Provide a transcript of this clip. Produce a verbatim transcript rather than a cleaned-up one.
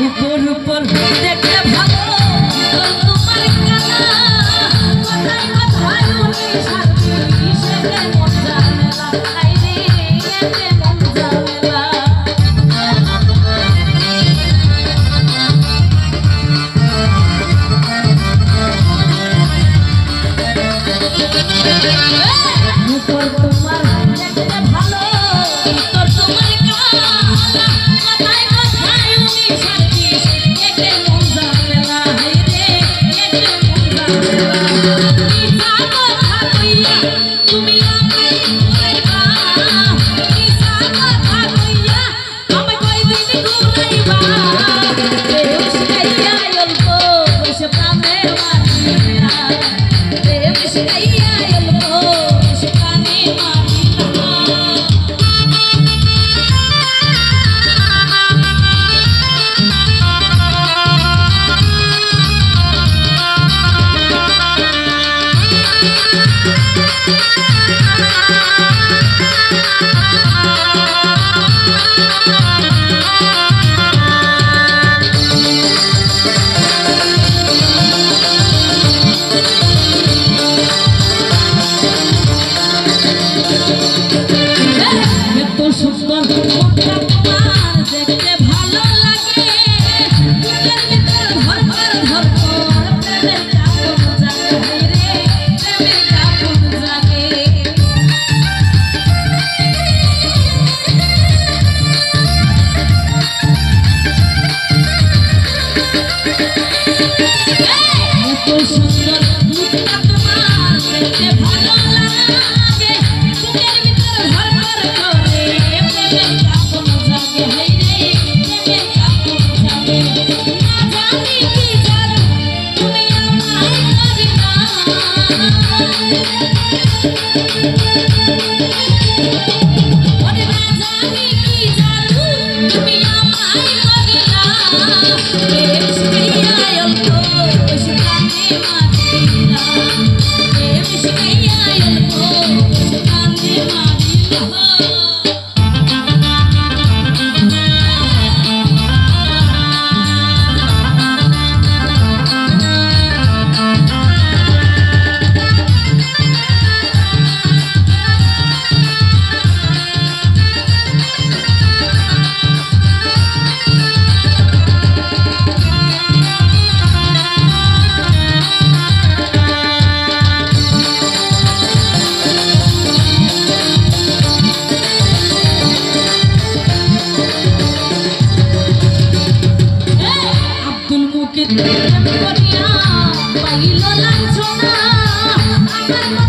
উপর উপর দেখতে ভালো, ভিতর তোমার কালা। কথায় কথায় উনি সাথী, সেতে মন ঝামেলা। হায় রে, এতে মন ঝামেলা। উপর তোমার দেখতে ভালো, ভিতর তোমার কালা। কথায় কথায় উনি সাথী, এতে মন ঝামেলা। হায় রে, এতে মন ঝামেলা। মিছা কথা কইয়া তুমি আমায় ঘুরাইবা, মিছা কথা কইয়া আমায় কয়দিন ঘুরাইবা। প্রেম শিখাইয়া অল্প বয়সে প্রাণে মারিলা, প্রেম শিখাইয়া অল্প বয়সে প্রাণে মারিলা। এত সুন্দর মুখটা তোমার দেখতে ভালো লাগে, বুকের ভিতর ধড়ফড় ধড়ফড় প্রেমের কাঁপন জাগে। হায় রে, প্রেমের কাঁপন জাগে। এত সুন্দর মুখটা তোমার দেখতে ভালো লাগে, বুকের ভিতর ধড়ফড় করে প্রেমের কাঁপন জাগে। হায় রে, প্রেমের কাঁপন জাগে। না জানি কি জাদু তুমি আমায় করিলা। ওরে না জানি কি জাদু তুমি আমায় করিলা। প্রেম শিখাইয়া অল্প বয়সে প্রাণে মারিলা। প্রেম শিখাইয়া অল্প বয়সে প্রাণে মারিলা। আব্দুল মুকিত প্রেম করিয়া পাইল লাঞ্ছনা। আমার